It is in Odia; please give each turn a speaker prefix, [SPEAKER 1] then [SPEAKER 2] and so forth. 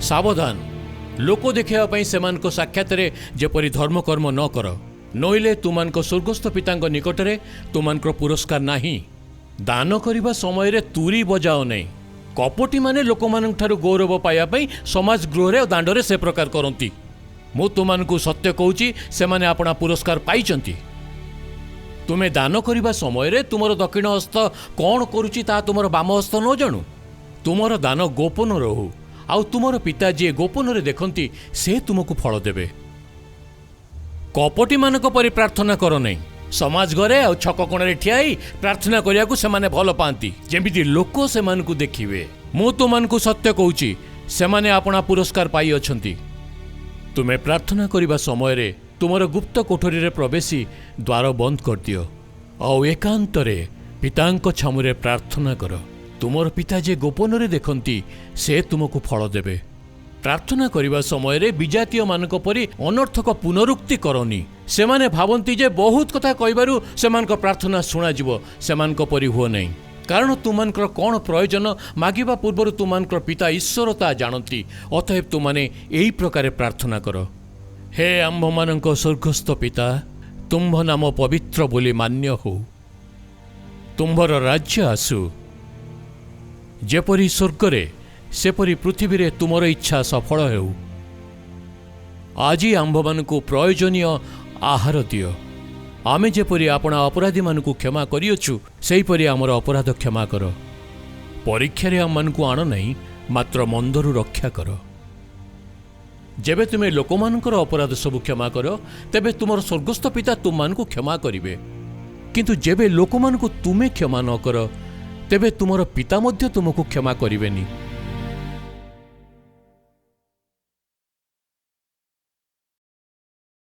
[SPEAKER 1] ସାବଧାନ, ଲୋକ ଦେଖାଇବା ପାଇଁ ସେମାନଙ୍କ ସାକ୍ଷାତରେ ଯେପରି ଧର୍ମକର୍ମ ନ କର, ନଇଲେ ତୁମାନଙ୍କ ସ୍ୱର୍ଗସ୍ଥ ପିତାଙ୍କ ନିକଟରେ ତୁମାନଙ୍କର ପୁରସ୍କାର ନାହିଁ। ଦାନ କରିବା ସମୟରେ ତୁରୀ ବଜାଅ ନାହିଁ। କପଟୀମାନେ ଲୋକମାନଙ୍କଠାରୁ ଗୌରବ ପାଇବା ପାଇଁ ସମାଜ ଗୃହରେ ଓ ଦାଣ୍ଡରେ ସେ ପ୍ରକାର କରନ୍ତି। ମୁଁ ତୁମମାନଙ୍କୁ ସତ୍ୟ କହୁଛି, ସେମାନେ ଆପଣା ପୁରସ୍କାର ପାଇଛନ୍ତି। ତୁମେ ଦାନ କରିବା ସମୟରେ ତୁମର ଦକ୍ଷିଣ ହସ୍ତ କ'ଣ କରୁଛି, ତାହା ତୁମର ବାମ ହସ୍ତ ନ ଜାଣୁ। ତୁମର ଦାନ ଗୋପନ ରହୁ, ଆଉ ତୁମର ପିତା ଯିଏ ଗୋପନରେ ଦେଖନ୍ତି, ସେ ତୁମକୁ ଫଳ ଦେବେ। କପଟୀମାନଙ୍କ ପରି ପ୍ରାର୍ଥନା କର ନାହିଁ। ସମାଜ ଘରେ ଆଉ ଛକ କୋଣରେ ଠିଆ ହେଇ ପ୍ରାର୍ଥନା କରିବାକୁ ସେମାନେ ଭଲ ପାଆନ୍ତି, ଯେମିତି ଲୋକ ସେମାନଙ୍କୁ ଦେଖିବେ। ମୁଁ ତୁମମାନଙ୍କୁ ସତ୍ୟ କହୁଛି, ସେମାନେ ଆପଣା ପୁରସ୍କାର ପାଇଅଛନ୍ତି। ତୁମେ ପ୍ରାର୍ଥନା କରିବା ସମୟରେ ତୁମର ଗୁପ୍ତ କୋଠରୀରେ ପ୍ରବେଶି ଦ୍ୱାର ବନ୍ଦ କରିଦିଅ, ଆଉ ଏକାନ୍ତରେ ପିତାଙ୍କ ଛାମୁରେ ପ୍ରାର୍ଥନା କର। ତୁମର ପିତା ଯେ ଗୋପନରେ ଦେଖନ୍ତି, ସେ ତୁମକୁ ଫଳ ଦେବେ। ପ୍ରାର୍ଥନା କରିବା ସମୟରେ ବିଜାତୀୟମାନଙ୍କ ପରି ଅନର୍ଥକ ପୁନରୁକ୍ତି କରନି। ସେମାନେ ଭାବନ୍ତି ଯେ ବହୁତ କଥା କହିବାରୁ ସେମାନଙ୍କ ପ୍ରାର୍ଥନା ଶୁଣାଯିବ। ସେମାନଙ୍କ ପରି ହୁଅ ନାହିଁ, କାରଣ ତୁମମାନଙ୍କର କ'ଣ ପ୍ରୟୋଜନ, ମାଗିବା ପୂର୍ବରୁ ତୁମମାନଙ୍କର ପିତା ଈଶ୍ୱର ତାହା ଜାଣନ୍ତି। ଅତଏବ ତୁମାନେ ଏହି ପ୍ରକାରେ ପ୍ରାର୍ଥନା କର: ହେ ଆମ୍ଭମାନଙ୍କ ସ୍ୱର୍ଗସ୍ଥ ପିତା, ତୁମ୍ଭ ନାମ ପବିତ୍ର ବୋଲି ମାନ୍ୟ ହଉ। ତୁମ୍ଭର ରାଜ୍ୟ ଆସୁ। ଯେପରି ସ୍ୱର୍ଗରେ, ସେପରି ପୃଥିବୀରେ ତୁମର ଇଚ୍ଛା ସଫଳ ହେଉ। ଆଜି ଆମ୍ଭମାନଙ୍କୁ ପ୍ରୟୋଜନୀୟ ଆହାର ଦିଅ। ଆମେ ଯେପରି ଆପଣା ଅପରାଧୀମାନଙ୍କୁ କ୍ଷମା କରିଅଛୁ, ସେହିପରି ଆମର ଅପରାଧ କ୍ଷମା କର। ପରୀକ୍ଷାରେ ଆମମାନଙ୍କୁ ଆଣ ନାହିଁ, ମାତ୍ର ମନ୍ଦରୁ ରକ୍ଷା କର। ଯେବେ ତୁମେ ଲୋକମାନଙ୍କର ଅପରାଧ ସବୁ କ୍ଷମା କର, ତେବେ ତୁମର ସ୍ୱର୍ଗସ୍ଥ ପିତା ତୁମମାନଙ୍କୁ କ୍ଷମା କରିବେ। କିନ୍ତୁ ଯେବେ ଲୋକମାନଙ୍କୁ ତୁମେ କ୍ଷମା ନ କର, ତେବେ ତୁମର ପିତା ମଧ୍ୟ ତୁମକୁ କ୍ଷମା କରିବେନି।